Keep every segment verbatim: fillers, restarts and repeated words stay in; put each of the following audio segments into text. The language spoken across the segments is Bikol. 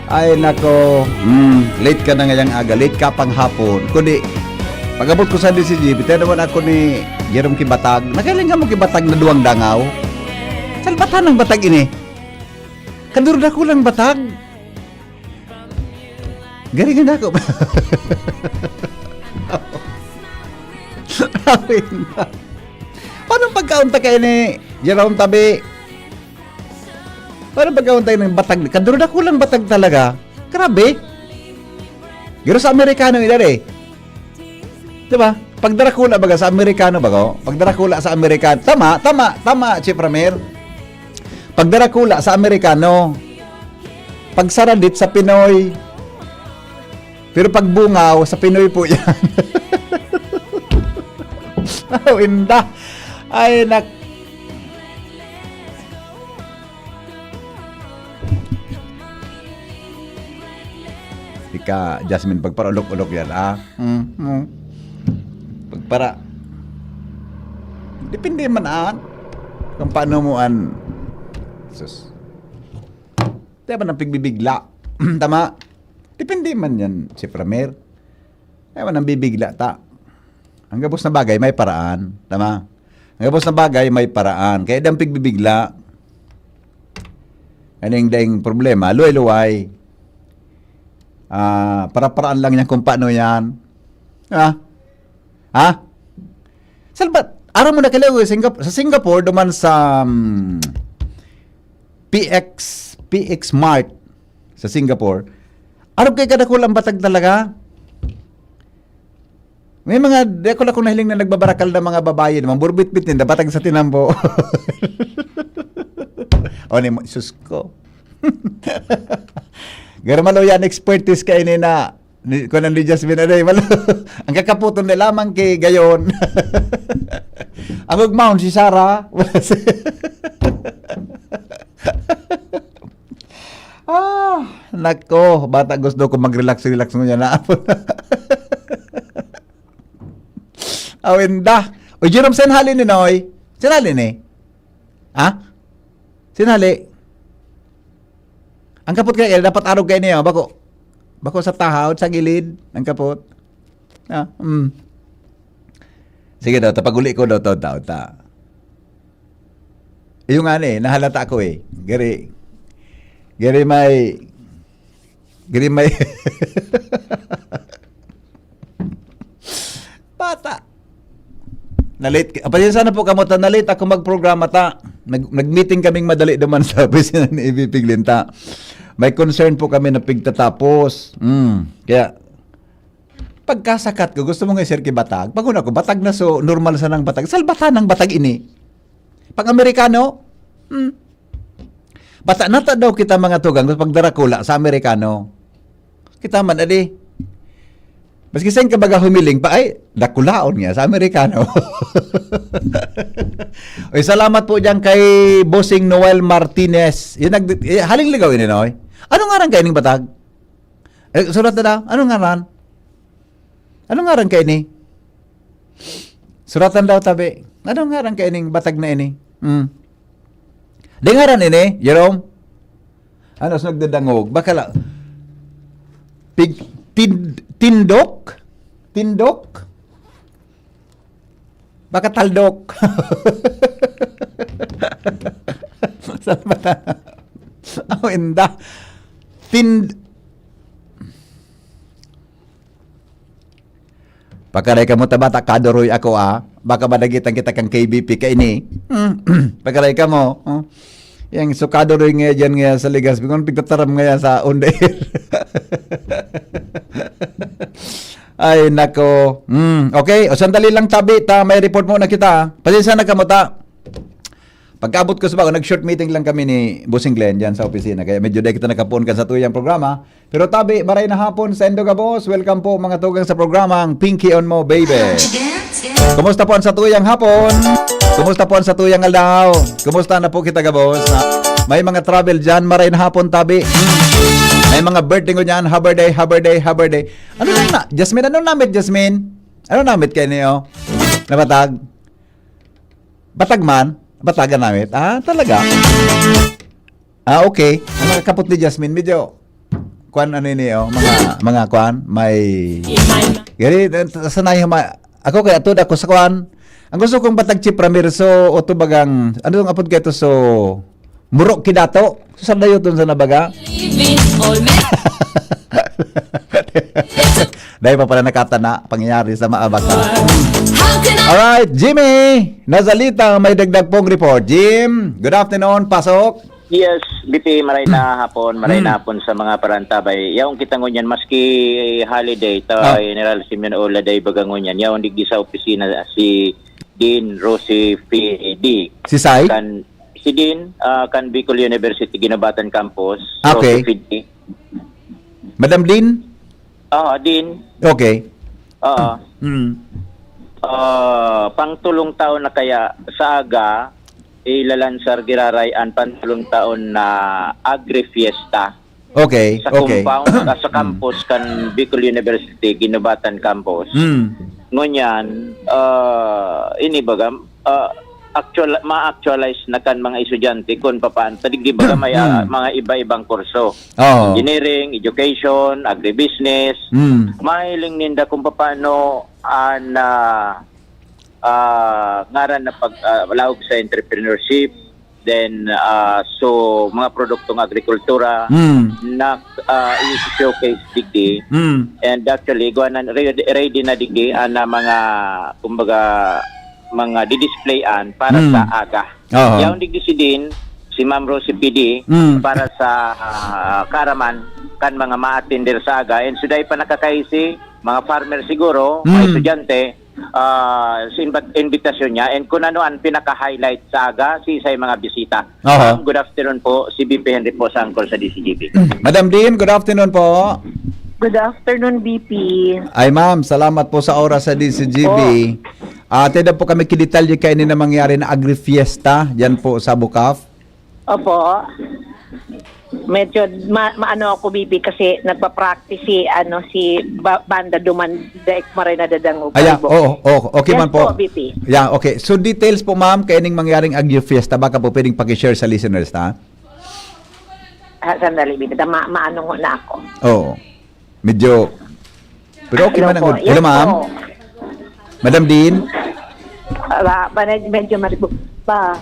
Ay, nako. Mm, late ka na ngayang aga. Late ka pang hapon. Kundi, pag-abot ko sa D C G, bitay naman ako ni Jerome Kibatag. Nagaling nga mo Kibatag na duwang dangaw. Salbatan ng batag ini. Kadurdakulang batag. Galingan ako. Awin na. Paano pagkaunta kayo ni Jerome Tabi? Paano pagkauntay ng batag? Kaduro dakulang batag talaga. Grabe. Pero sa Amerikano ida eh. Di ba? Pag Dracula baga sa Amerikano baga, oh. Pag Dracula sa Amerikano. Tama, tama, tama, Chief Ramir. Pag Dracula sa Amerikano. Pag Saradit sa Pinoy. Pero pag Bungaw, sa Pinoy po yan. Oh, inda. Ay, nak- Ika, Jasmine, pagparaulok-ulok yan, ah. Mm, mm. Pagpara-, depende man, ah. Kung paano mo an-, sus. Di ba nang pigbibigla? Tama? Depende man yan, si Pramer. Di ba nang bibigla ta? Ang gabos na bagay, may paraan. Tama? Ang gabos na bagay, may paraan. Kaya dang pigbibigla. Aning daing problema, luway-luway. Ah, para-paraan lang yan kung paano yan. Ha? Ha? Salbat, aram mo na kailangan Singap-, sa Singapore, duman sa, um, P X, P X Mart sa Singapore, arog kay kadakulang batag talaga. May mga, di ako lang kung nahiling na nagbabarakal na mga babae, mga burbitbit ninda, batag sa tinambo. O ni, sus ko. Garmalo yan, expertise kayo ni na, ni, kung nang di Jasmine, aray, wala. Ang kakaputon na lamang kay gayon. Ang ugmaon, si Sarah, wala si, ah, nako, bata gusto ko mag-relax-relax mo yan, naapon. Awinda. O, Jerome, saan hali ni Noy? Saan hali ni? Ha? Saan hali? Ang kapot kaya, dapat arog kayo niya, bako, bako sa tahaw, sa gilid, ang kapot. Ah, mm. Sige daw, tapag-uli ko daw, ta, ta, ta. Yung nga ni, nahalata ko eh. Gari, gari may, gari may, bata. Na-late ka. Pasensya na po kamo ta, na-late ako magprograma ta. Nag-, nag-meeting kaming madali duman sa opisina ni A V P Glinta. May concern po kami na pigtatapos. Mm. Kaya, pagkasakat ko, gusto mo nga, Sir, kibatag? Pag una ko, batag na, so, normal sa nang batag. Salbatan ng batag ini. Pag Amerikano, hmm. Bata nata daw kita mga tugang, pag darakula sa Amerikano. Kita man, adi. Maski saan ka baga humiling pa, ay, dakulaon niya sa Amerikano. Oy, salamat po diyan kay Bossing Noel Martinez. Yung nag-, eh, haling ligaw ini, Noy. Ano ngaran kayo ning batag? Eh, surat na daw. Ano ngaran? Ano ngaran kayo ni? Suratan daw tabi. Ano ngaran kayo ning batag na ini? Hmm. Di ngaran ini, Jerome? Ano, sa nagdadangog? Baka la-, pig-, tin-, tindok? Tindok? Baka taldok. Saan ba ta-, oh, inda. Tin-, Pakaray kamo ta bata, kaduroy ako, ah. Baka madagitan kita kan K B P kaini. Hmm. Pakaray kamo, oh. Yang so kaduroy nga diyan nga sa Legazpi, kung pigtataram nga sa on the air. Ay, nako. Hmm, okay. O, sandali lang, tabi, ta. May report muna kita. Pasensya na kamo ta. Pagkaabot ko sa bago, nag-short meeting lang kami ni Bossing Glenn diyan sa opisina. Kaya medyo dahil kita nakapuon kan sa tuyang programa. Pero tabi, maray na hapon sa Indo Gabos. Welcome po, mga tugang, sa programang Pinky on Mo, Baby. Kumusta po ang sa tuyang hapon? Kumusta po ang sa tuyang aldaw? Kumusta na po kita, Gabos? Na, may mga travel diyan, maray na hapon, tabi. May mga birthday ko diyan, haber day, haber day, haber day. Ano lang na? Jasmine, ano namit, Jasmine? Ano namit kayo niyo? Nabatag? Batag man? Batagan namit? Ah, talaga? Ah, okay. Ang mga kapot ni Jasmine, medyo, kwan, ano ini, oh, mga, mga kwan, may, gari, sanay huma-, ako kaya to, ako sa kwan. Ang gusto kong batag Chief Ramirez, so, o to bagang, ano ang apod kayo to, so, Muro Kidato? So, sa dayo to, sa nabaga? Dahil pa pala nakatana, pangyayari sa maabak. Alright, Jimmy Nazalita, may dagdag pong report. Jim, good afternoon, pasok. Yes, B P, maray na hapon, maray na hapon sa mga parantabay. Yaon kita ngunyan, maski holiday, ta, General Simeon Ola, day baga ngunyan. Yaon digdi sa opisina si Dean Rosie Fidi. Si Sai? Kan, si Dean, ah, kan Bicol University Guinobatan Campus, Okay. Rosie Fidi. Madam Dean? Oo, Dean. Okay. Oo. Mm. Ah, pangtulong taon na kaya sa aga, ilalansar giraray an pantulong taon na Agri-Fiesta Okay, sa okay. compound, ah, sa campus kan Bicol University, Guinobatan Campus. Mm. Ngunyan, ah, ini baga, ah, actual, ma-actualize na kan mga estudyante kun papaano. Tadig di baga may, ah, Mm. mga iba-ibang kurso. Oo. Engineering, education, agribusiness. Mm. Mahiling ninda kung papaano an, ah, ah, ngaran na pag, ah, laog sa entrepreneurship, then, ah, so, mga produktong agrikultura Mm. na, ah, i-showcase digdi. Mm. And actually, igwa na, re-, ready na digdi ang, ah, mga, kumbaga, mga didisplayan para Mm. sa aga. Aha. Yaon digdi si Dean, si Ma'am Rosie P D, Mm. para sa, ah, kaaraman kan mga maatender sa aga. And suday pa nakakaisi, mga farmer siguro, mga Mm. estudyante, ah, sa imbat-, imbitasyon niya. And kung ano ang pinaka-highlight sa aga, si isay mga bisita. Aha. Ma'am, good afternoon po. Si B P Henry po sa angkol sa D C G B. Madam Dean, good afternoon po. Good afternoon, B P. Ay, ma'am, salamat po sa oras sa D C G B. Po. Ah, tenda po kami kidetalye kaini na mangyari na Agri-Fiesta, diyan po sa Bukaf. Opo. Medyo ma-, maano ako, B P, kasi nagpa-practice si, ano, si Ba-, Banda Duman, daig maray nadadangog. Aya, Ay, po. oo, oo, okay Yes man po. po, B P. Yeah, okay. So, details po, ma'am, kaining mangyaring Agri-Fiesta, baka po pwedeng paki-share sa listeners, ta? Ah, sandali, B P. Ma-, maano na ako. Oo. Medyo, pero okay Hello man ang po. Yes hello, ma'am? po. Madam Dean? Ah, ba, ba, medyo maribo-, ba,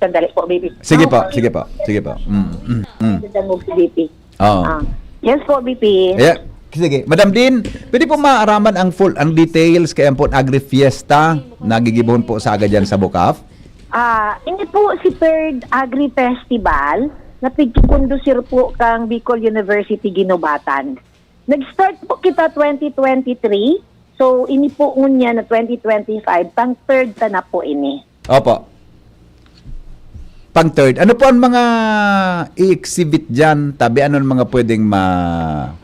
sandali po, B P. Sige Ah, po, sorry. sige po, sige po. Mm, mm, mm. Dadangog si B P. Oo. Ah. Yes po, B P. Yeah, sige. Madam Dean, pwede po maaraman ang full, ang details kay ampon Agri-Fiesta na gigibohon po sa aga diyan sa Bukaf? Ah, ini po si Third Agri Festival na pigkikondusir po kang Bicol University Guinobatan. Nag-start po kita twenty twenty-three. So, ini po ngunyan na twenty twenty-five, pang third ta na po ini. Opo. Pang third. Ano po ang mga i-exhibit diyan? Tabi, ano ang mga pwedeng ma-,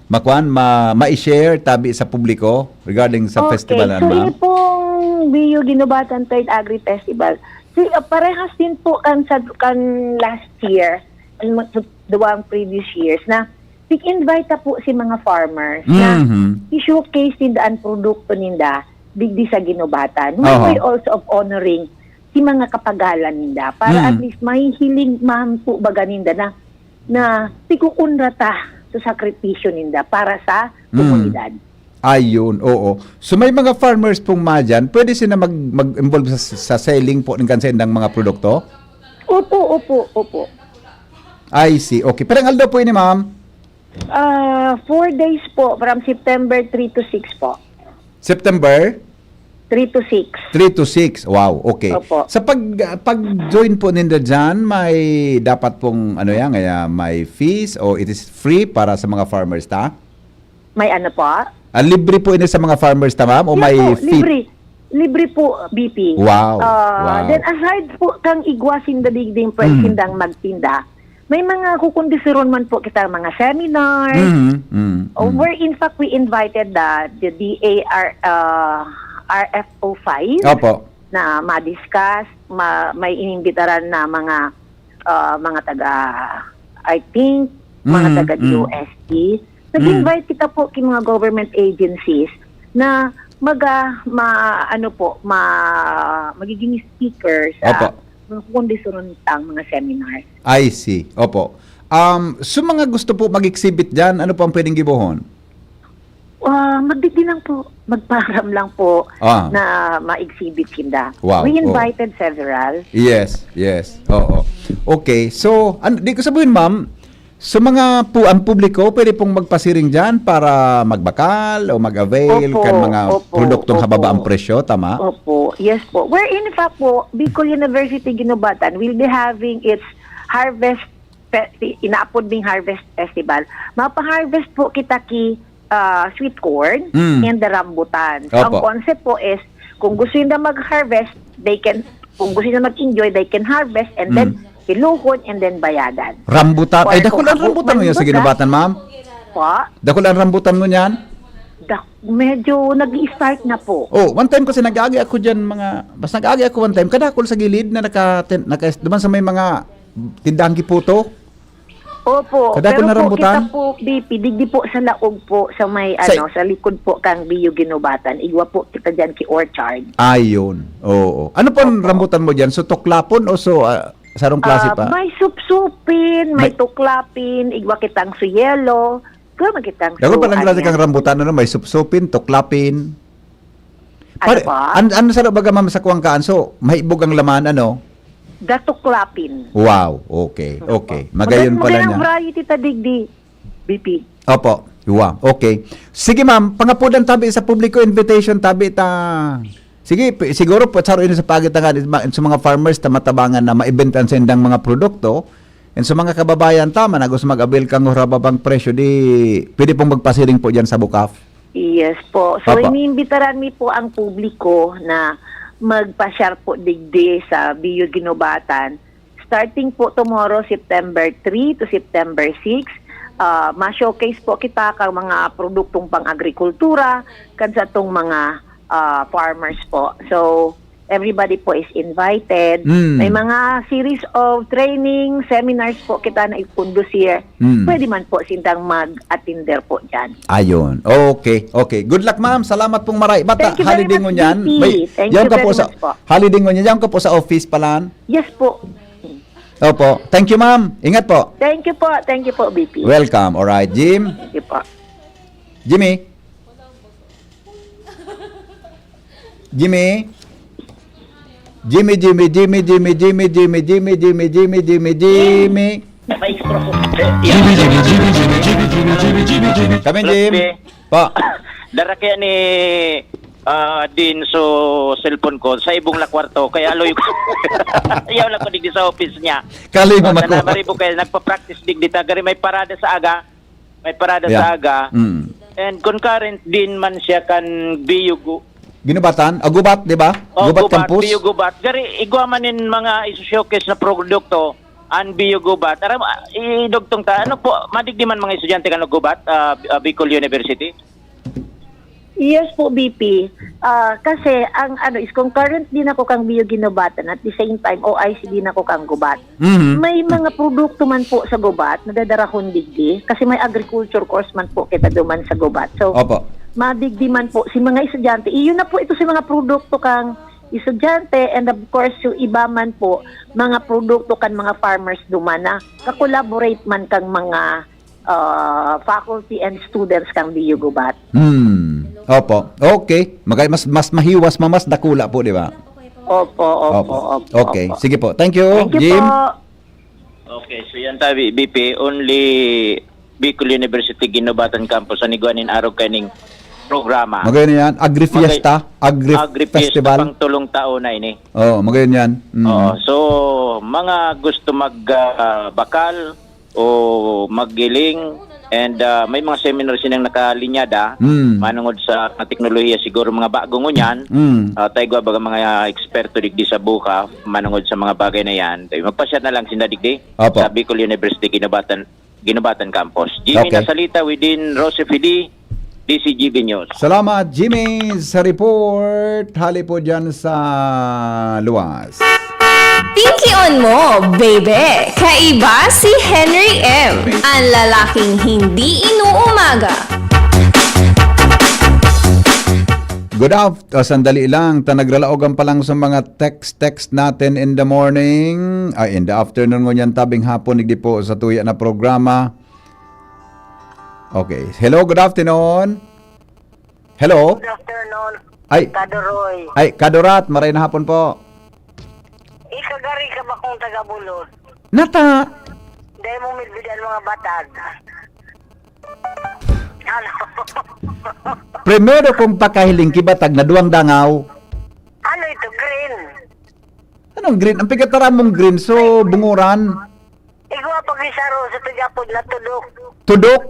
makuan, ma-, ma-share tabi sa publiko regarding sa Okay, festival na, so ma'am? ini pong B U Guinobatan Third Agri Festival, si, ah, parehas din po kan sa, kan last year, and mo-, duwang previous years na pig-invite ta po si mga farmers na Mhm. i-showcase ninda ang produkto ninda digdi sa Guinobatan. One Aha. way also of honoring si mga kapagalan ninda para Mm. at least mahihiling man po baga ninda na, na pig-uunra ta sa sakripisyo ninda para sa Mm. komunidad. Ayun, oo. So may mga farmers pong madyan, pwede sila mag-, mag-involve sa, sa selling po ng kansendang mga produkto? Opo, opo, opo. I see. Okay. Parang aldo po ini, ma'am? Ah, four days po, from September three to six po. September? Three to six. Three to six. Wow, okay. Opo. Sa pag, pag-join po ninda dyan, may dapat pong, ano yan, kaya may fees o it is free para sa mga farmers, ta? May ano po? Ah, libre po ini sa mga farmers, ta, ma'am? O Yes may po, fee? libre. Libre po, B P. Wow. Ah, Wow. then aside po kang igwa sinda digding pwede Mm. sindang magtinda, may mga kukundusiron man po kita mga seminars. Mm, mm, Oh, mm. where in fact we invited the, the D A R, ah, R F O five Opo. na ma-discuss, ma-, may inimbitaran na mga, ah, mga taga, I think, mga Mm, taga mm. D O S T. Mm. Nag-invite kita po ki mga government agencies na maga-, ma-, ano po, ma-, magiging speakers, Opo. ah, kondisyonan ta ang mga seminars. I see. Opo. Um, so mga gusto po mag-exhibit diyan, ano po ang pwedeng gibohon? Ah, magdigdi lang po. Magparam lang po Ah. na ma-exhibit sinda. Wow. We Oh. invited several. Yes, yes. Oo. Okay. So, an-, di ko sabihin, ma'am, so mga pu-, ang publiko pwede pong magpasiring diyan para magbakal o mag-avail Opo, kan mga opo, produktong opo. hababa ang presyo, tama? Opo. Yes po. Wherein pa po, Bicol University Guinobatan will be having its harvest fe-, inaapod ming harvest festival. Mapa-harvest po kita ki, ah, sweet corn Mm. and the rambutan. So, ang Opo. concept po is, kung gusto nila mag-harvest, they can, kung gusto nila mag-enjoy, they can harvest and then Mm. hiluhon and then bayadan. Rambutan. Ay, Or kung dakulang rambutan mo yun sa gusto, Guinobatan, ma'am? Pa? Dakulang rambutan mo niyan? Dak-, medyo nag-i-start na po. Oh, one time kasi nag-aagi ako diyan, mga, basta nag-aagi ako one time, kadakol sa gilid na naka-, ten-, naka-, duman sa may mga tindahang giputo. Opo, Kadakol pero na po rambutan? kita po, B P, digdi po sa laog po, sa may, Sa ano, sa likod po kang Bio Guinobatan. Igwa po kita diyan ki Orchard. Ayun. Oo. Ano pong Opo. rambutan mo diyan? So, tuklapon o so, ah, sarong klase Ah, pa? may supsupin, may May tuklapin, igwa kitang suyelo. Kaya man kitang Dako su-, palang klase ano. kang rambutan, ano? May supsupin, tuklapin. Ano Pare, pa? an-, ano sa baga, ma'am, sa kuwang kaan? So, mahibog ang laman, ano? Datuklapin. Wow, okay, okay. Magayon Magandang, pala magandang niya. variety ta digdi, B P. Opo, wow, okay. Sige, ma'am, pangapudan tabi sa publiko, invitation tabi ta. Sige, p-, siguro po, saro ini sa pagitangan, is ma-, sa mga farmers ta matabangan na maibenta sa indang mga produkto, and sa mga kababayan ta, man, na gusto mag-avail kang hurababang presyo, di, pwede pong magpasiring po diyan sa Bukaf. Yes po. So, Opo. iniimbitaran mi po ang publiko na magpasyar po digdi sa Bio Guinobatan. Starting po tomorrow, September three to September six, ah, ma-showcase po kita kang mga produktong pang-agrikultura, kan sa atong mga, ah, farmers po. So, everybody po is invited. Mm. May mga series of training, seminars po kita na i-conduce here. Mm. Pwede man po sindang mag-attender po dyan. Ayun. Okay, okay. Good luck, ma'am. Salamat pong maray. Bata, Thank you very holiday much, ngunyan. B P. May, Thank yaon you ka po very sa, much po. holiday ngunyan. Yaon ka po sa office palan? Yes po. Opo. Thank you, ma'am. Ingat po. Thank you po. Thank you po, B P. Welcome. Alright, Jim. Thank you po. Jimmy. Jimmy. Jimmy, Jimmy, Jimmy, Jimmy, Jimmy, Jimmy, Jimmy, Jimmy, Jimmy, Jimmy, Jimmy. Jimmy, Jimmy, Jimmy, Jimmy, Jimmy, Jimmy, Jimmy, Jimmy, Jimmy. Kami, Jim. Hello, Jimmy. Pa. Dara kaya ni, ah, Din so cellphone ko sa ibong na kwarto, kaya aloy ko. Yaon ako digdi sa office niya. Kaloy mo Oh, sana mako. maribo kaya nagpa-practice digdi ta. Gari may parada sa aga. May parada Yeah. sa aga. Mm. And concurrent din man siya kan Bio Gu-, Ginubatan? Ah, Gubat, di ba? Oh, Gubat Gubat, Campus? Bio Gubat. Gari, igwa man nin mga isu-showcase na produkto, an Bio Gubat. Aram, ah, idugtong ta, ano po, madigdi man mga estudyante kan Gubat, ah, ah, Bicol University? Yes po, B P. Ah, kasi ang ano is, concurrent din ako kang Bio Ginobatan, at the same time, O I C din ako kang Gubat. Mhm. May mga produkto man po sa Gubat na dadarahon digdi, kasi may agriculture course man po kita duman sa Gubat. So, Opo. madigdi man po si mga estudyante. Iyon na po ito si mga produkto kang estudyante, and of course, yung iba man po, mga produkto kan mga farmers duman na ka-collaborate man kang mga, ah, faculty and students kang Bio Gubat. Hmm. Opo. Okay. Magay-, mas, mas mahiwas, ma-, mas dakula po, di ba? Opo, opo, Opo. opo, Okay. opo. Sige po. Thank you, Thank you Jim. po. Okay, so yan tabi, B P, only Bicol University Guinobatan Campus, an igwa nin arog kaining programa. Magayon yan. Agri-fiesta, Magay-, Agri-Fiesta Agri-Festival. pang tulong taon na ini. Oo, magayon yan. Mm. Oo, so, mga gusto mag, ah, bakal o maggiling, and, ah, may mga seminar silang nakalinyada, Mm. manungod sa teknolohiya, siguro mga bago ngunyan, Mm. ah, tayo baga mga eksperto digdi sa buka, manungod sa mga bagay na yan. Tayo, magpasyat na lang sinda digdi Opo. sa Bicol University Guinobatan, Guinobatan Campus. Jimmy Okay. Nasalita within Rosefe D, D C G B News. Salamat, Jimmy, sa report. Hali po dyan sa luwas. Pinkion mo, baby! Kaiba si Henry M, ang lalaking hindi inuumaga. Good aft-, ah, sandali lang. Ta nagralaogan pa lang sa mga text-text natin in the morning. Ay, in the afternoon ngunyan, tabing hapon, digdi po sa tuya na programa. Okay. Hello, good afternoon. Hello? Good afternoon, Ay, Kadoroy. Ay, Kadorat, maray na hapon po. Ikagari ka ba kung taga-Bulod? Nata. Dahil mo midbidan mga batag. Ano? Primero kong pakahiling ki batag na duwang dangaw. Ano ito? Green? Anong green? Ang pigataramong green, so bunguran. Igwa pag isaro sa tigapod na tudok. Tudok?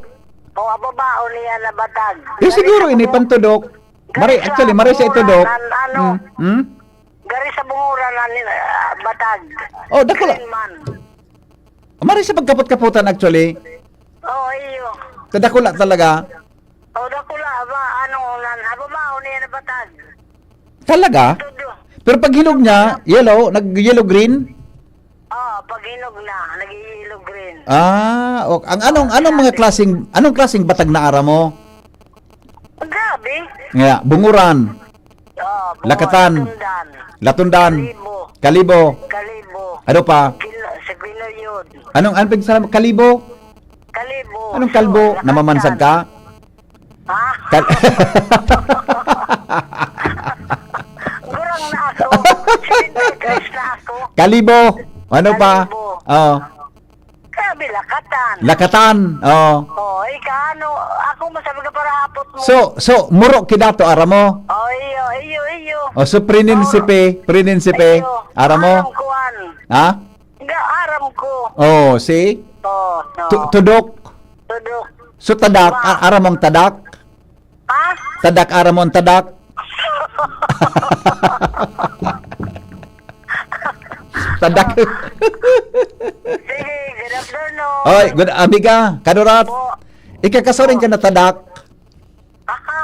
O, ababaon niya na batag. Eh, siguro ini pantudok. Mare-, actually, mare siya itudok. Bunguran, ano? Hmm? Hmm? Gari sa bunguran na ni-, ah, batag. Oh, dakula. Green man. Mare siya pagkapot-kaputan, actually. Oo, iyo. Tadakula talaga. Oh, dakula ba? Ano, nan, ababaon niya na batag. Talaga? Tudo. Pero pag hinog niya, yellow, nag-yellow green? Oh, pag hinog na, nag-yellow green. Ah, ok. Ang anong, anong mga klaseng, anong klaseng batag na ara mo? Grabe. Nga, bunguran. Oh, bunguran, Lakatan. Latundan. Latundan. Kalibo. Kalibo. Kalibo. Ano pa? Kil-, sa Ginuyod. Anong, anong pagsasabi mo? Kalibo? Kalibo. Anong kalbo? So, Namamansag Lakatan. Ka? Ha? Kal- Gurang na ako. Seventy-three na ako. Kalibo. Ano pa? Kalibo. Oh. Grabe, Lakatan. Lakatan. Oh. Oh, ika, ano, ako masabi ka para hapot mo. So, so, muro ki dato, ara mo? Oh, iyo, iyo, iyo. Oh, so, Prinsipe, Prinsipe, Iyo. Ara mo? Aram ko, an. Ha? Ga, aram ko. Oh, see? Oh, no. Tu-, tudok. Tudok. So, tadak, Ba? a-, ara mong tadak? Ha? Tadak, ara mong tadak? Tadak. Sige, good afternoon. Oy, good, amiga, Kadurat. Po. Ikakasuring ka na tadak. Aha.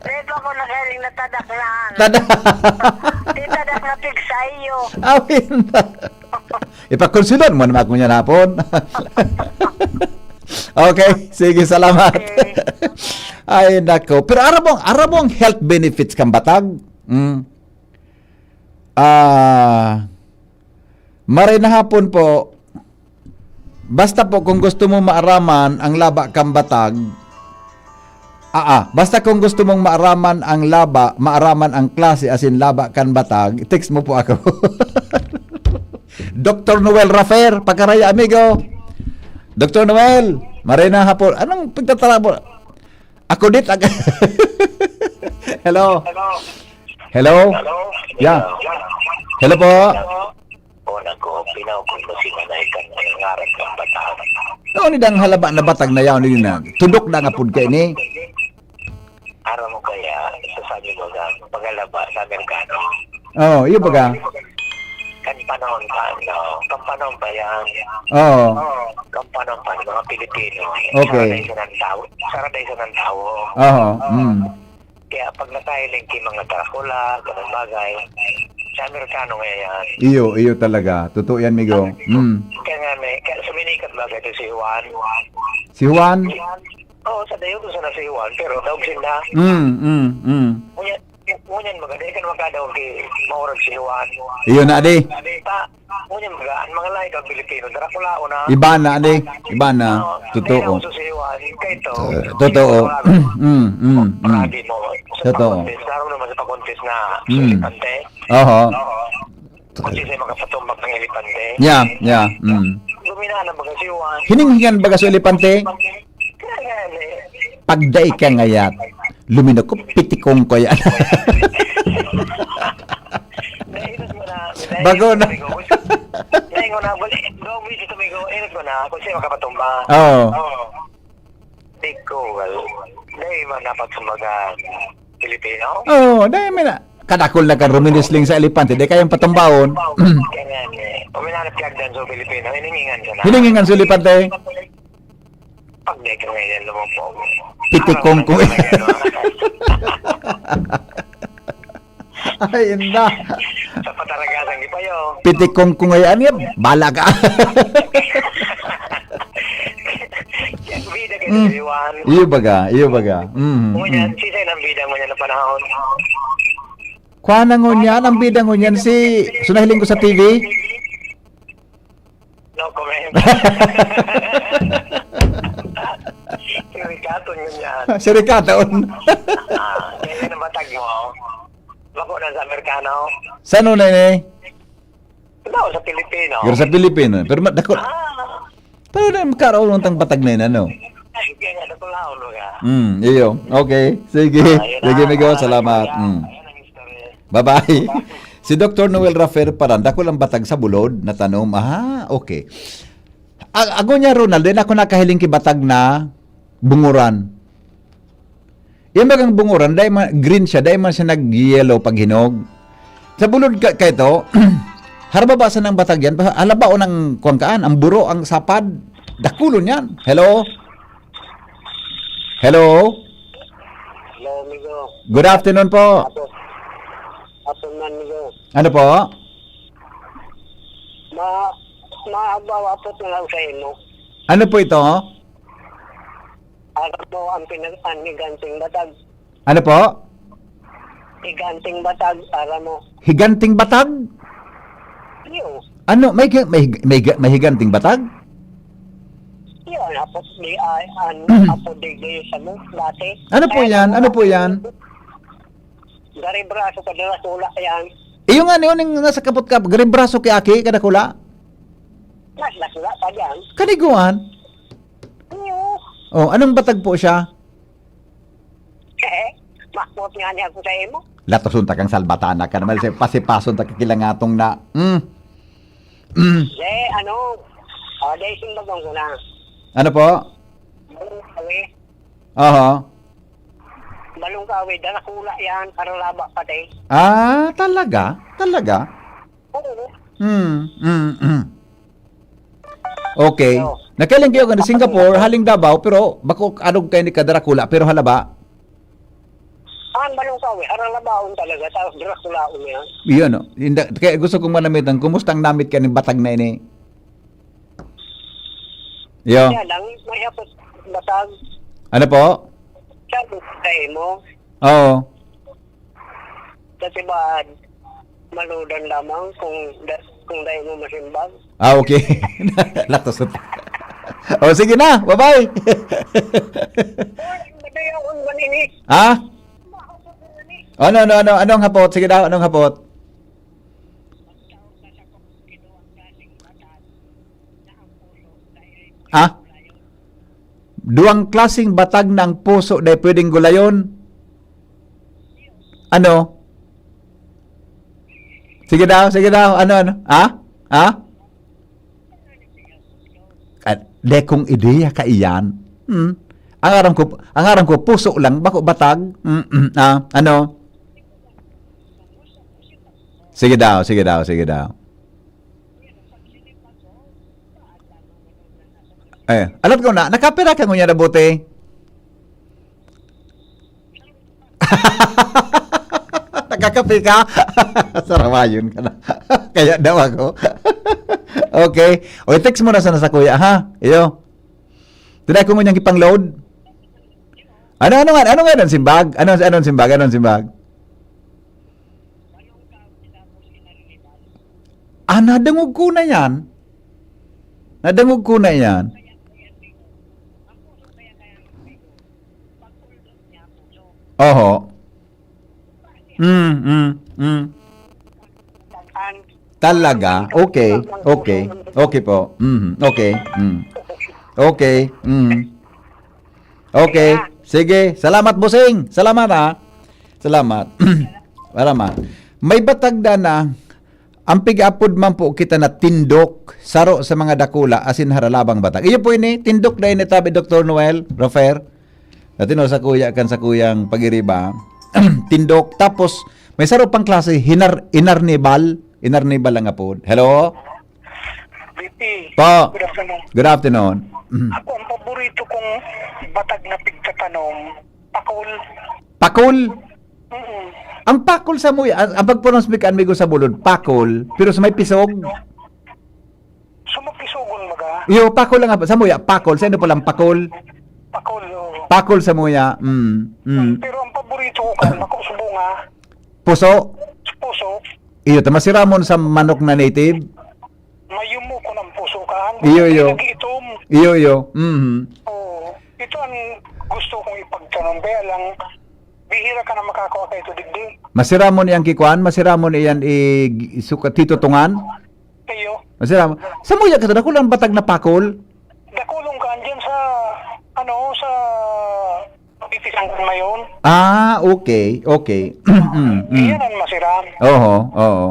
Dahil pa ako naghaling na tadak na, ano. Tadak. Di tadak na pig sa iyo. Awin. Ipakonsider mo naman ako niya hapon. Okay, sige, salamat. Okay. Ay, nako. Pero aram mo, aram mo ang health benefits kan batag? Mm. Ah, maray na hapon po. Basta po kung gusto mo maaraman ang laba kan batag, ah, ah, basta kung gusto mong maaraman ang laba, maaraman ang klase asin laba kan batag, text mo po ako. Doktor Noel Rafer, Pakaraya, amigo. Doktor Noel, maray na hapon. Anong pagtatrabaho? Ako dit, ag-, hello? Hello? Hello? Yeah. Hello po? O, nagko, pinaukol mo si Manay kan ngayon, ngaran kan batang. No, ni dang halaba na batag na yaon, ni na. Tudok na nga pud kay ni. Aram mo kaya, sasabi mo na, paghalaba sa Amerikano. Oh, iyo baga. Kan panahon pa, no? Kan panahon pa yan. Oo. Kan panahon pa, mga Pilipino. Okay. Sara dai sa nang tawo. Sara dai sa nang tawo. Oho. Mm. Kaya pag nakahiling ki mga Dracula, ganun bagay, sa Amerikano nga yan. Iyo, iyo talaga. Totoo yan, migo. Mm. Kaya nga, may, kaya suminikat bagay ito si Juan. Si Juan? Oo, sa dayo ko sana si Juan, pero daog sinda. Mm, mm, mm. Ngunyan, ngunyan, maganda, ikan makadaog ki maurag si Juan. Iyo na, di. Ta, ngunyan, mga, ang mga lahi kang Pilipino, Dracula, o na. Iba na, di. Iba na. Oo, Totoo. May uso si Juan, kaya ito. Eh, totoo. Mm, mm, mm. Paragi mo. Sa Totoo. Pakuntis, laro naman sa pakuntis na Mm. elepante. Oho. Oo. Kung siya makapatumbak ng elepante. Yeah, yeah. Mm. Luminaan ang mga si Juan. Hininghingan baga sa elepante? Kaya nga, eh. Pagdai ka ngayat, luminok ko, pitikong ko yan. Nainot mo na, Bago na. Nainot mo na, bali, go, busy to, migo. Inot mo na, kung siya makapatumba. Oo. Oo. Di ko, well, dahil man dapat sa mga Pilipino. Oo, dahil may na, kadakol na ka ruminisling sa elepante, di kayang patumbaon. Kaya nga, eh, uminanap ka dyan sa Pilipino, hiningingan ka na. Hiningingan sa elepante? Pag di ka ngayon, lumampo mo. Pitikong ko. Araw na naman yan, no? Ay, inda. Sa pataragasan, di pa yun. Pitikong ko ngayon, yan. Bala ka. Bida Mm. Iyo baga, iyo baga. Mm, Ngunyan, mm. Sisay nang bida ngunyan na panahon? Kwa na ngunyan, ang bida ngunyan si, so nahiling ko sa T V? No comment. Si Ricardo ngunyan. Si Ricardo. Ah, kaya yun ang batag mo. Bako na sa Amerikano. Sa ano na ini? Ikaw, sa Pilipino. Pero sa Pilipino. Pero ma-, dako. Ah. Pero na, magkaroon tang batag na yun, ano? Ay, kaya nga, dako laon mo ka. Mm, iyo. Okay. Sige. Ah, yun Sige, na. Migo. Ah, Salamat. yun na. Mm. Ayun ang history. Bye-bye. Si Doktor Noel Rafer Paran, dakul ang batag sa bulod na tanom. Ah, okay. A-, ago niya, Ronald, din ako nakahiling ki batag na bunguran. Yan bagang bunguran, dai man, green siya, dai man siya nag-yellow pag hinog. Sa bulod ka, kaito, harababa sa nang batag yan, pa-, halabaon ang kuwang kaan, ang buro, ang sapad, dakulon yan. Hello? Hello? Hello, amigo. Good afternoon po. Apo. Apo man, amigo. Ano po? Ma-, maabaw apot na lang sa imo. Ano po ito? Aram mo ang pinag-, ang higanting batag. Ano po? Higanting batag, aram mo. Higanting batag? Iyo. Ano, may ga-, may hig-, may ga-, may higanting batag? Iyo, apot di, ay, an-, apot di, di sa mo, dati. Ano po Ay, yan? Ano po yan? Garibraso ka, darakula yan. Iyo nga, niyo, ning nasa kapot ka, garibraso ki aki, kadakula? Mas dakula pa diyan. Kaniguan? Iyo. Oh, anong batag po siya? Eh, mahmot nga niya ako sa imo. Latoson ta kang salbatana ka naman, si pasipason ta kakilangatong na. Mm. Mm. De, ano, oh, de, simbagan ko na. Ano po? Balong kawi. Aha. Balong kawi, darakula yan, karalaba pati. Ah, talaga? Talaga? Oo. Hmm, hmm, hmm. Okay. So, Nakahiling kayo kan Singapore, haling Davao, pero bako adog kayo ni kadarakula, pero halaba. Ang balong kawi, haralabaon talaga, tapos darakulaon yan. Yun, no? Hindi, kaya gusto kong manamitan, kumusta ang namit ka ng batag na ini? Yo. Kaya lang, may hapot batag. Ano po? Sabi ko sa imo. Oo. Kasi ba, maludan lamang kung da-, kung dahil mo masimbag. Ah, okay. Laktos na. Oh, sige na. Bye-bye. Oy, madayaon ba nini? Ha? Ano, ano, ano? Anong hapot? Sige daw, anong hapot? Ah? Duwang klaseng batag na ang puso dai pwedeng gulayon. Ano? Sige daw, sige daw. Ano, ano? Ha? Ha? Ah, de kung ideya ka iyan. Hmm? Ang aram ko, ang aram ko, puso lang, bako batag. Mm, mm, ah, ano? Sige daw, sige daw, sige daw. Eh, alat ko na, nakapira ka ngunyan na buti? Nakakape ka? Sarawayon ka na. Kaya daw ako. Okay. O, i-text mo na sana sa kuya, ha? Iyo. Tinay ko ngunyan ipang-load. Ano, ano nga, ano nga ang simbag? Ano, ano ang simbag? Ano ang simbag? Ah, nadangog ko na yan. Nadangog ko na yan. Oho. Mm, mm, mm. Talaga? Okay, okay. Okay po. Mm, okay. Mm. Okay. Mm. Okay. Sige. Salamat, Bossing. Salamat, ha. Salamat. Para ma-, may batag na na, ang pig-apod man po kita na tindok, saro sa mga dakula, asin haralabang batag. Iyo po ini, tindok na ini, tabi, Doktor Noel, Rofer. Dati no, sa kuya, kan sa kuyang pag-iriba, tindok. Tapos, may saro pang klase, hinar-, inarnibal. Inarnibal ang apod. Hello? B P, Po. Good afternoon. Good afternoon. Mhm. Ako, ang paborito kong batag na pigtatanom, pakol. Pakol? Mm-mm. Ang pakol sa muya, ang, ang pag-pronounce mi kan migo sa bulod, pakol, pero sa may pisog. Sumupisogon baga? Iyo, pakol lang nga, sa muya, pakol, sa inyo palang pakol. Pakol sa muya. Mm. Mm. Pero ang paborito ko kan bako sa bunga. Puso? Puso. Iyo, ta masiramon sa manok na native. Mayumo ko ng puso kan. Iyo, iyo. Nag-iitom. Iyo, iyo. Mhm. Oo. Ito ang gusto kong ipagtanom. Kaya lang, bihira ka na makakawa kayo ito digdi. Masiramon iyang kikuan, masiramon iyan i-, isukat, titutungan. Iyo. Masiramon. Sa muya ka, dakul ang batag na pakol. Dakulong ka, andyan sa, ano, sa Pitisan kan mayon. Ah, okay, okay. Mm, mm. Iyan ang masiram. Oho, oo.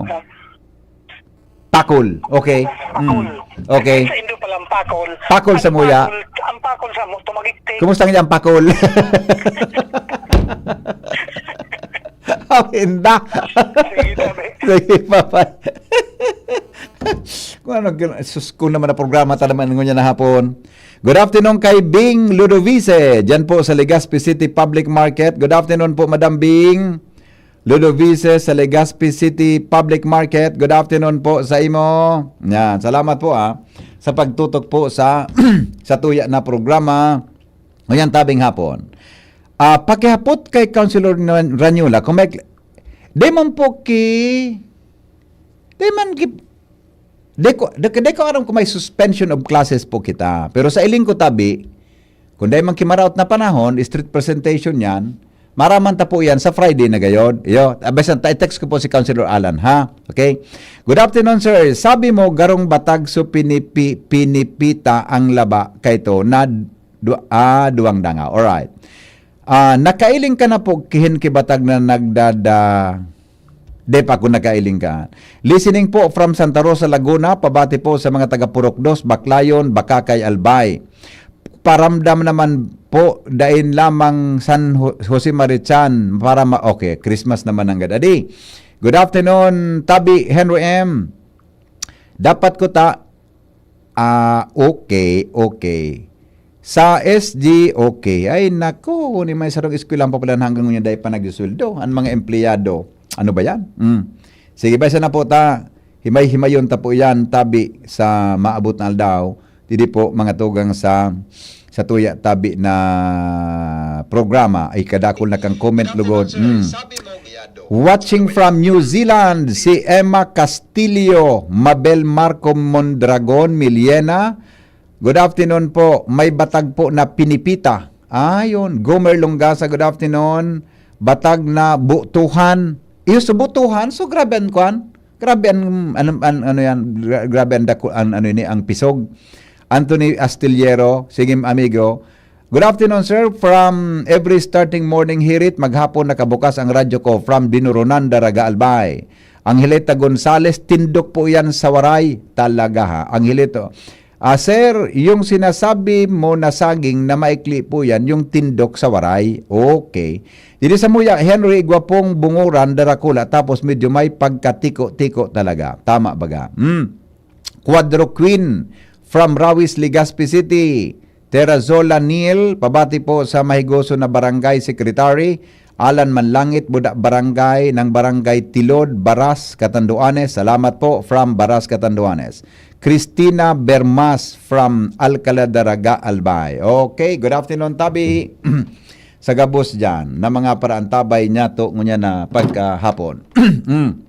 Pakol, okay. Pakol. Mm, okay. Sa Indo palang pakol. Pakol sa muya. Ang pakol, ang pakol sa mu-, tumagiktik. Kumusta nga ang pakol? Ang inda. Sige, tabi. Sige, bye-bye. Kung ano, sus, kung naman na programa, ta naman ngunyan na hapon. Good afternoon kay Bing Ludovice, dyan po sa Legazpi City Public Market. Good afternoon po, Madam Bing Ludovice sa Legazpi City Public Market. Good afternoon po sa imo. Yan, salamat po, ah, sa pagtutok po sa, sa tuya na programa. Ngayon, tabing hapon. Ah, pakihapot kay Councilor Ran-, Ranyola, kung may, di man po ki, di man ki, di ko, di, di ko aram kung may suspension of classes po kita. Pero sa iling ko tabi, kung dai man kimaraot na panahon, street presentation yan, maraman ta po yan sa Friday na gayod. Iyo, abesan ta, i-text ko po si Councilor Alan, ha? Okay? Good afternoon, sir. Sabi mo, garong batag, so pinipi-, pinipita ang laba kay to na du-, ah, duwang danga. Alright. Ah, nakailing ka na po kihin ki batag na nagdada-, di pa ako nakailing ka. Listening po from Santa Rosa, Laguna, pabati po sa mga taga Purok Dos, Baclayon, Bacacay, Albay. Paramdam naman po, dain lamang San Ho-, Jose Marichan para ma-, okay, Christmas naman ang gadadi. Good afternoon, Tabi Henry M. Dapat ko ta-, ah, okay, okay. Sa S G, okay. Ay, nako, ni may sarong eskwelahan pa pala hanggang ngayon dahil pa nagsusweldo. Ang mga empleyado, ano ba yan? Mm. Sige, ba, isa na po ta. Himay-himayon ta po yan, tabi sa maabot na aldaw. Didi po, mga tugang sa, sa tuya tabi na programa. Ay, kadakol na kang comment, lugod. Mm. Watching from New Zealand, si Emma Castillo, Mabel Marco Mondragon, Miliena. Good afternoon po. May batag po na pinipita. Ah, yun. Gomer Longasa, good afternoon. Batag na butuhan. Iyo, sa butuhan. So, grabe ang kwan. Grabe ang, ano, an-, ano yan, gra-, grabe ang dako-, ang, ano ini, ang pisog. Anthony Astillero, sige, amigo. Good afternoon, sir. From every starting morning hirit, maghapon nakabukas ang radyo ko. From Dinurunan, Daraga, Albay. Angelita Gonzales, tindok po yan sa Waray. Talaga, ha. Angelito. Ah, sir, yung sinasabi mo na saging na maikli po yan, yung tindok sa Waray. Okay. Didi sa muya, Henry, gwapong bunguran, darakula, tapos medyo may pagkatiko-tiko talaga. Tama baga? Hmm. Quadro Queen from Rawis, Legazpi City. Terrazola Neil, pabati po sa mahigoso na barangay secretary, Alan Manlangit, Buda Barangay, ng Barangay Tilod, Baras, Catanduanes. Salamat po from Baras, Catanduanes. Christina Bermas from Alcala de Raga, Albay. Okay, good afternoon, Tabi. Sa gabos dyan, na mga paraantabay niya to, ngunya na pagkahapon. Mm.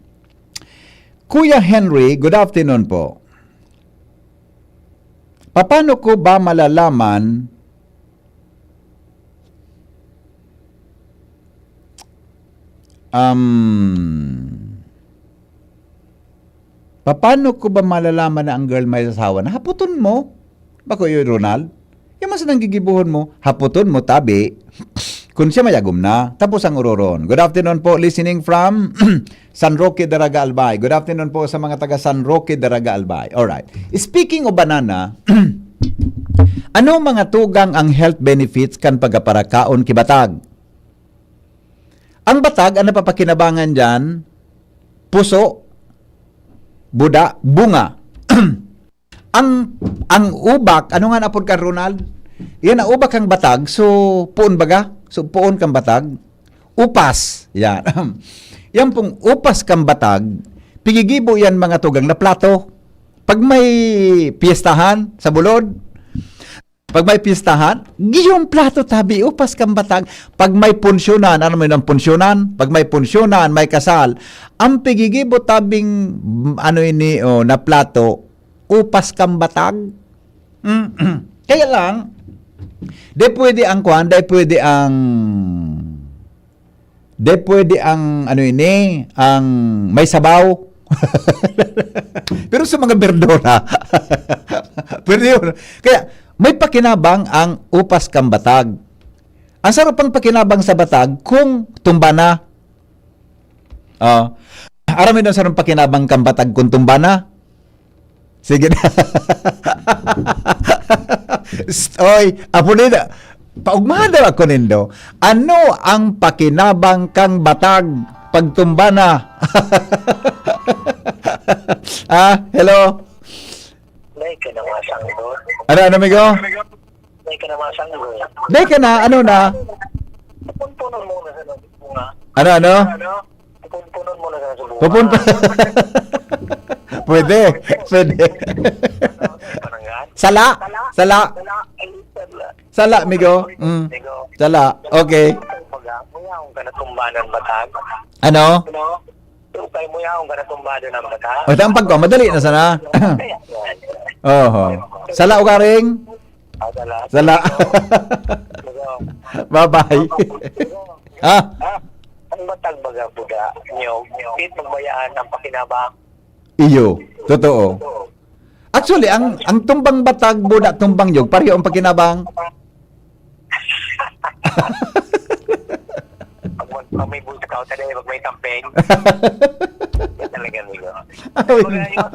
Kuya Henry, good afternoon po. Paano ko ba malalaman, um, paano ko ba malalaman na ang girl may asawa na? Haputon mo. Bako yun, Ronald? Yan man sa nanggigibuhon mo. Haputon mo, tabi. Kung siya mayagom na. Tapos ang uroron. Good afternoon po, listening from San Roque, Daraga, Albay. Good afternoon po sa mga taga San Roque, Daraga, Albay. Alright. Speaking of banana, ano mga tugang ang health benefits kan pagkaparakaon ki batag? Ang batag, ang napapakinabangan dyan, puso, buda, bunga. Ang, ang ubak, ano nga napod kan, Ronald? Yan ang ubak kang batag, so puon baga? So puon kang batag? Upas. Yan. Yan pong upas kang batag, pigigibo yan mga tugang na plato. Pag may piyestahan sa bulod, Pag may pistahan, giyong plato tabi, upas kan batag. Pag may punsyonan, ano man ang punsyonan? Pag may punsyonan, may kasal, ang pigigibo tabing, ano ini, oh, na plato, upas kan batag. Mm. Kaya lang, di pwede ang kwan, di pwede ang, di pwede ang, ano ini, ang may sabaw. Pero sa mga berdura, pwede yun. Kaya, may pakinabang ang upas kan batag. Ang sarong pang pakinabang sa batag kung tumba na. Oh. Aram mo daw sarong pakinabang kan batag kung tumba na? Sige na. Psst, oy, apo nila. Paugmahan daw ako nindo. Ano ang pakinabang kang batag pagtumba na? Ah, hello? May ka na masanggot. Ano, ano, amigo? May ka na masanggot. Di ka na, ano na? Pupunpunon mo na sa bunga. Ano, ano? Ano? Pupunpunon mo na sa bunga. Pupunta. Pwede. Pwede. Panangan? Sala. Sala. Sala. Ay, sala. Sala, amigo. Mm. Amigo. Sala. Okay. Pag, ah, muyaon ka na tumbanan batag. Ano? Ano? Yung kay muyaon ka na tumbado ng batag. O, ang pagko, madali na sana. Kaya, yan. Oho. Sala, ugaring? Ah, sala. Sala. Amigo. Bye-bye. Amigo. Ah? Ah, ang batag baga buda, niyog, pit magbayaan ang pakinabang. Iyo, totoo. Actually, ang, ang tumbang batag, buda, tumbang niyog, pareho ang pakinabang. Pag mag-, pag may bulsa ka, o tayo, pag may campaign. Yan talaga, amigo. Ay. Wala yun.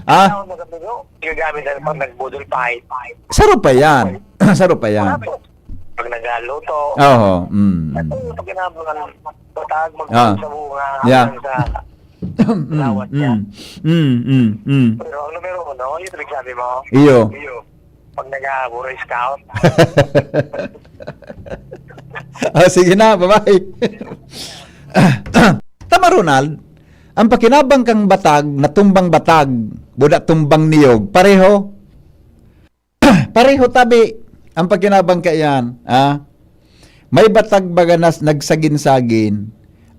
Ah? Ano, amigo? Ginagamit na pag nagbudol pa, eh. Saro pa yan. Saro pa yan. Pag nagluto. Oo, mm, mm. Ito yung pag kinabangan, batag, mag- Ah. Sa bunga, yeah, hanggang sa Mm, lawat niya. Mm, mm, mm, mm. Pero ang numero uno, yun ang sabi mo? Iyo. Iyo. Pag nag-a-Boy Scout. Ah, sige na, bye-bye. Tama, Ronald. Ang pakinabang kang batag, natumbang batag, buda tumbang niyog, pareho. Pareho tabi ang pakinabang kaiyan, ah. May batag baga nas nagsagin-sagin.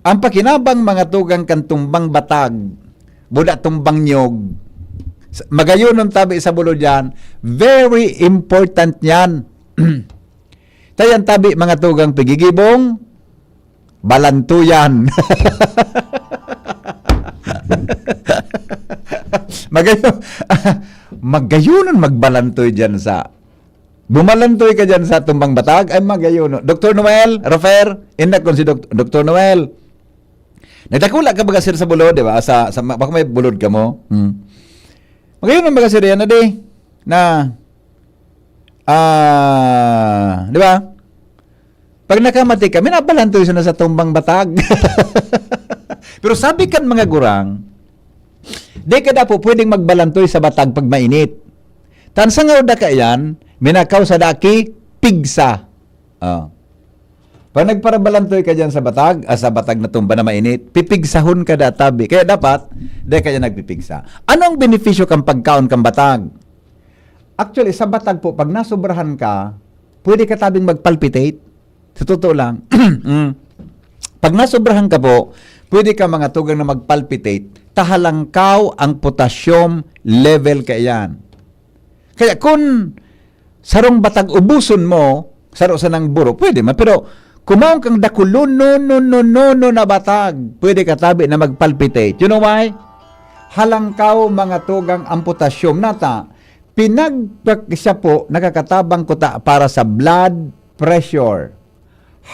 Ang pakinabang mga tugang kan tumbang batag, buda tumbang niyog. S-, magayonon tabi sa bulod yan, very important yan. Tayan tabi mga tugang pigigibong, balantuyan. Magayon, magayonon magbalantoy diyan sa, bumalantoy ka diyan sa tumbang batag, ay magayonon. Doktor Noel, Rafer, indak kon si Dok-, Doktor Noel. Nagdakula ka baga, sir, sa bulod, di ba? Sa, sa, baka may bulod ka mo. Hmm. Magayonon baga, sir, yan na di. Na, ah, di ba? Pag nakamati ka, minabalantoy sana sa tumbang batag. Pero sabi kan mga gurang, di ka dapo pwedeng magbalantoy sa batag pag mainit. Tan sa ngawda ka iyan, minakaw sa daki, pigsa. Oh. Pag nagparabalantoy ka dyan sa batag, ah, sa batag na tumba na mainit, pipigsahon ka da tabi. Kaya dapat, di ka dyan nagpipigsa. Ano ang benepisyo kang pagkaon kang batag? Actually, sa batag po, pag nasobrahan ka, pwede ka tabing magpalpitate. Sa totoo lang. Mm. Pag nasobrahan ka po, pwede ka mga tugang na magpalpitate. Tahalangkaw ang potassium level kaiyan. Kaya kun sarong batag ubuson mo, saro sanang buro, pwede man. Pero kumaon kang dakulon, no, no, no, no, no, na batag, pwede ka tabi na magpalpitate. You know why? Halangkaw mga tugang ang potassium nata. Pinag-, siya po, nakakatabang kuta para sa blood pressure,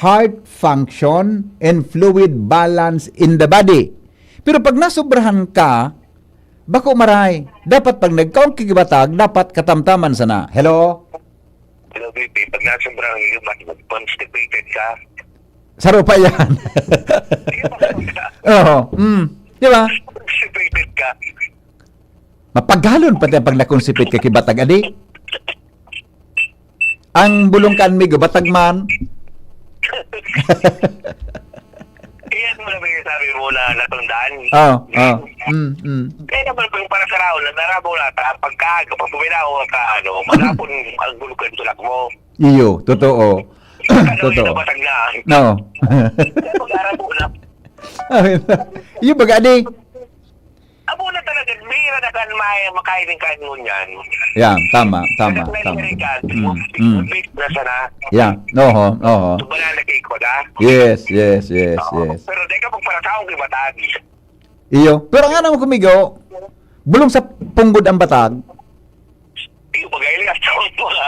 heart function, and fluid balance in the body. Pero pag nasobrahan ka, bako maray. Dapat pag nagkaon ka ki batag, dapat katamtaman sana. Hello? Hello, B P. Pag nasobrahan ka ki batag, constipated ka. Saro pa yan. Oo. Mm. Di ba? Constipated ka. Mapaghalon pati ang pag na-constipate ka ki batag, adi. Ang bulong kan migo, batag man. Yan mo na may sabi mo na natundaan. Oh, oh. Mm, mm. Kaya naman kung para sa raon, na narabo na ta, pagkaaga, pag puminaw ka, ano, malapon ang gulog ng tulak mo. Iyo, totoo. Ano, totoo. Yun, basag na. No. Kaya pag-arabo na. Ay, yung baga, di. Abo na talaga, bira na kan may makain ng kain mo niyan. Yeah, tama, tama, Kasi tama. May ka, Mm, mm. Big na sana. Yeah, oho, oho. Banana cake, baga? Yes, yes, yes, Oo. Yes. Pero di ka magparataong kay Batagi. Iyo. Pero nga naman kumigo, bulong sa punggod ang batag. Iyo, bagay lang sa mga.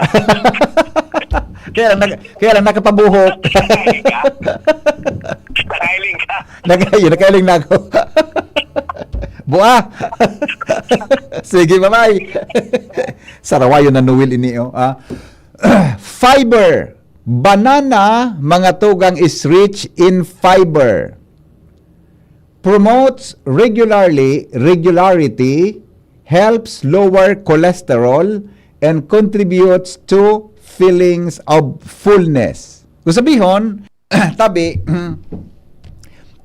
Kaya lang, nag-, kaya lang nakapabuhok. Nakailing ka. Nakailing ka. Nag-, yun, nakailing na ako. Buah! Sige, bye-bye. Sarawayon na Noel ini, oh. Ah. Fiber. Banana, mga tugang, is rich in fiber. Promotes regularly, regularity, helps lower cholesterol, and contributes to feelings of fullness. Kung sabihon, tabi,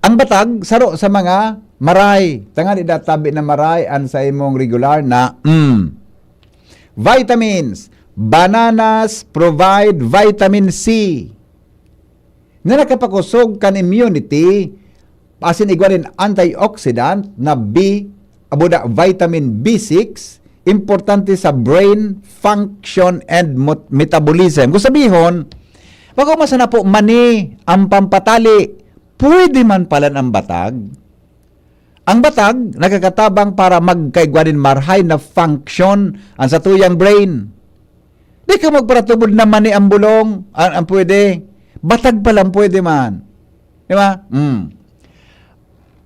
ang batag, saro sa mga maray. Tangani da tabi na maray an sa imong regular na, mm. Vitamins. Bananas provide vitamin C na nakapakosog kan immunity, asin igwa nin antioxidant na B, abo da vitamin B six, importante sa brain function and mot-, metabolism. Kung sabihon, bako masana po mani ang pampatali, pwede man palan ang batag. Ang batag nakakatabang para magkaigwa nin marhay na function ang satuyang brain. Di ka magparatubod na mani ang bulong, an, ang pwede. Batag pa lang pwede man. Di ba? Mm.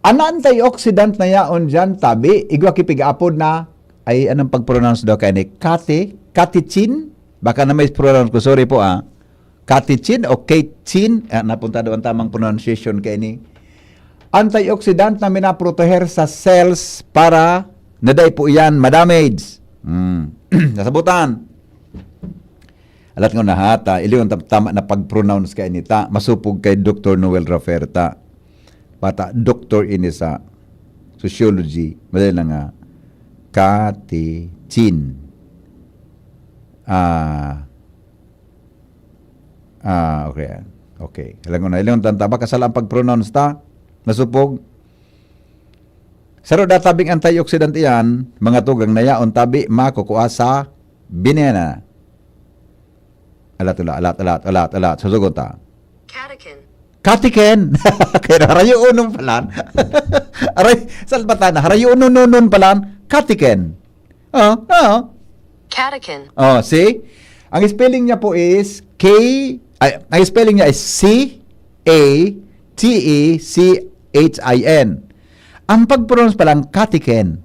An antioxidant na yaon diyan, tabi, igwa ki pig-apod na, ay, anong pag-pronounce daw kaya ni? Kate? Catechin? Baka na may pronounce ko, sorry po, ah. Catechin o catechin? Ah, napunta daw ang tamang pronunciation kaya ni. Antioxidant na minaproteher sa cells para na dai po iyan madamage. Hmm. Nasabutan. Alat nga na ha, ta, iliwan ta, tama na pag-pronounce kay ni ta, masupog kay Doktor Noel Rafer ta. Bata, doktor ini sa sociology, madali na nga, Kati Chin. Ah, ah, okay. Okay. Alam ko na, ilang tanta, baka sala ang pag-pronounce ta, nasupog. Saro da tabing antioxidant iyan, mga tugang na yaon tabi, makukua sa binena. Alat, alat, alat, alat, alat, alat. Susugot ta. Catechin. Catechin. Kaya harayo unon palan. Aray, salbatan na. Harayo unon, unon palan. Catechin. Oh, oh. Catechin. Oh, see? Ang spelling niya po is K, ay, ang spelling niya is C A T E C H I N. Ang pag-pronounce pa lang, Catechin.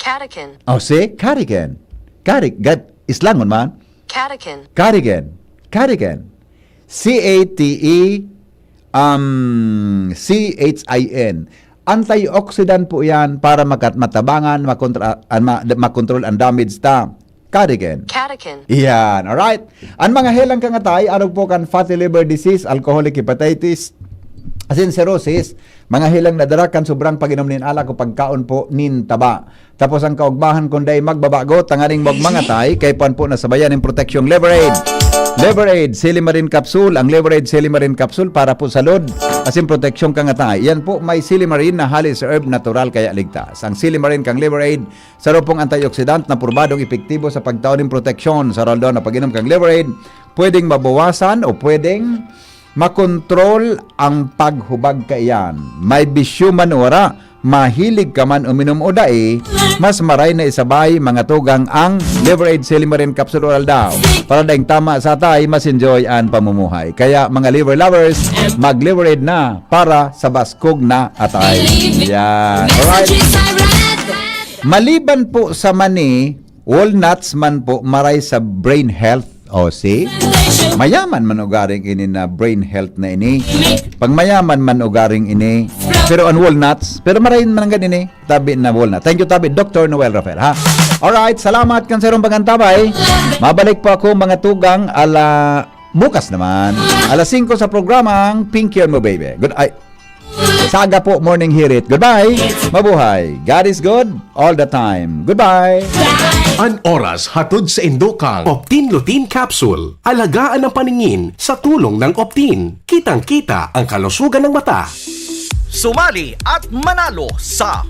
Catechin. Oh, see? Catechin. Catic-, gat-, islangon man. Catechin. Cardigan. Cardigan. C A T E, um, C H I N. Antioxidant po yan para makat-, matabangan, makontra-, an-, ma-, makontrol ang damage ta. Cardigan. Catechin. Iyan, alright. Ang mga helang kangatay, arog po kan fatty liver disease, alcoholic hepatitis, asin cirrhosis, mga helang nadara kan sobrang pag-inom nin alak o pagkaon po nin taba. Tapos ang kaugmahan kun dai magbabago, tanganing magmangatay, kay puan po nasabayan nin proteksyong Liver Aid. Liver Aid, Silimarin Capsule. Ang Liver Aid, Silimarin Capsule para po sa load, asin proteksyong kangatay. Yan po, may Silimarin na halis herb natural kaya ligtas. Ang Silimarin kang Liver Aid, saro pong antioxidant na purbadong epektibo sa pagtao nin proteksyon. Sa aldaw na pag-inom kang Liver Aid, pwedeng mabawasan o pwedeng makontrol ang paghubag kaiyan. May bisyo man o wara, mahilig ka man uminom o dai, mas maray na isabay mga tugang ang Liver Aid Silimarin Capsule Oral daw. Para daing tama sa atay, mas enjoy ang pamumuhay. Kaya mga liver lovers, mag-Liver Aid na para sa baskog na atay. Yan. Alright. Maliban po sa mani, walnuts man po maray sa brain health. O, see? Mayaman man ugaring ini na brain health na ini. Pag mayaman man ugaring ini. Pero ang walnuts, pero maray man ang ini. Tabi na walnut. Thank you, tabi, Doktor Noel Rafael, ha? Alright, salamat kan sarong pagantabay. Mabalik po ako, mga tugang, ala bukas naman. Alas singko sa programang Pinky on Mo Baby. Good, ay, Saga po, Morning Hirit. Goodbye. Mabuhay. God is good all the time. Goodbye. An oras hatod sa indokang Optin Lutein Capsule. Alagaan ang paningin sa tulong ng Optin. Kitang-kita ang kalusugan ng mata. Sumali at manalo sa